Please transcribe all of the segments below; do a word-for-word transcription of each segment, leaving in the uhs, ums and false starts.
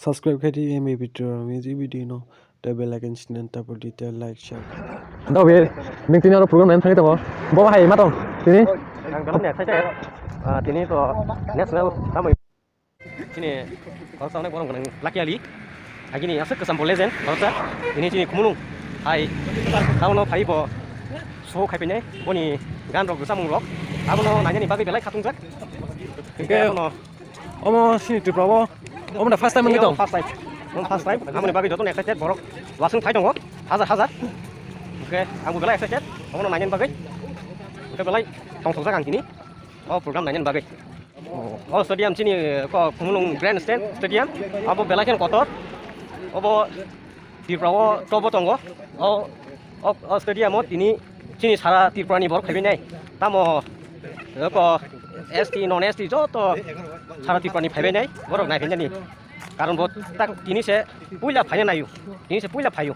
Subscribe khai di M A B Tripura music video no, tei bell icon sini tabo di, tei like, share. Daw be, ning tini oro program naina thangwi tongo. Bo hai ma tong tini? Ang belai excited. Ah, tini to national tamo. Chini khoroksa onek borok gwnang Lucky Ali. Agini aswk kwcham bo legend khoroksa. Tini chini Khumulwng hai taono phai bo show khai phainai. Boni gan rok, samung rok abono nainani bagwi belai khatungjak. Hingke abono Omo sini Tripura o, omo da first time wngwi tong? First time. Omo first time. Amoni bagwi jotono excited borok. Wasung phai tongo. Hajar hajar. Hingke angbo belai excited. Omono nainani bagwi. Hingke belai tongthokjak ang tini. O program nainani bagwi. O stadium chini ko Khumulwng Grandstand Stadium. Abo belai khe kotor. Obo Tripura o tobo tongo. O, o, o stadium o tini chini sara Tripura ni borok phaibai nai. Tamo, eko S T, non S T joto sara Tripura ni phaibai nai. Borok nai phainani. Karon bo tak tini se puila phaina naio. Tini se puila phaio.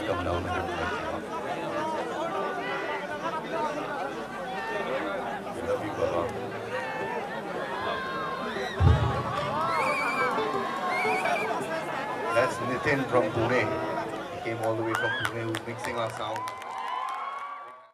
Come down. We love you, Baba. That's Nitin from Pune. He came all the way from Pune, who's mixing our sound.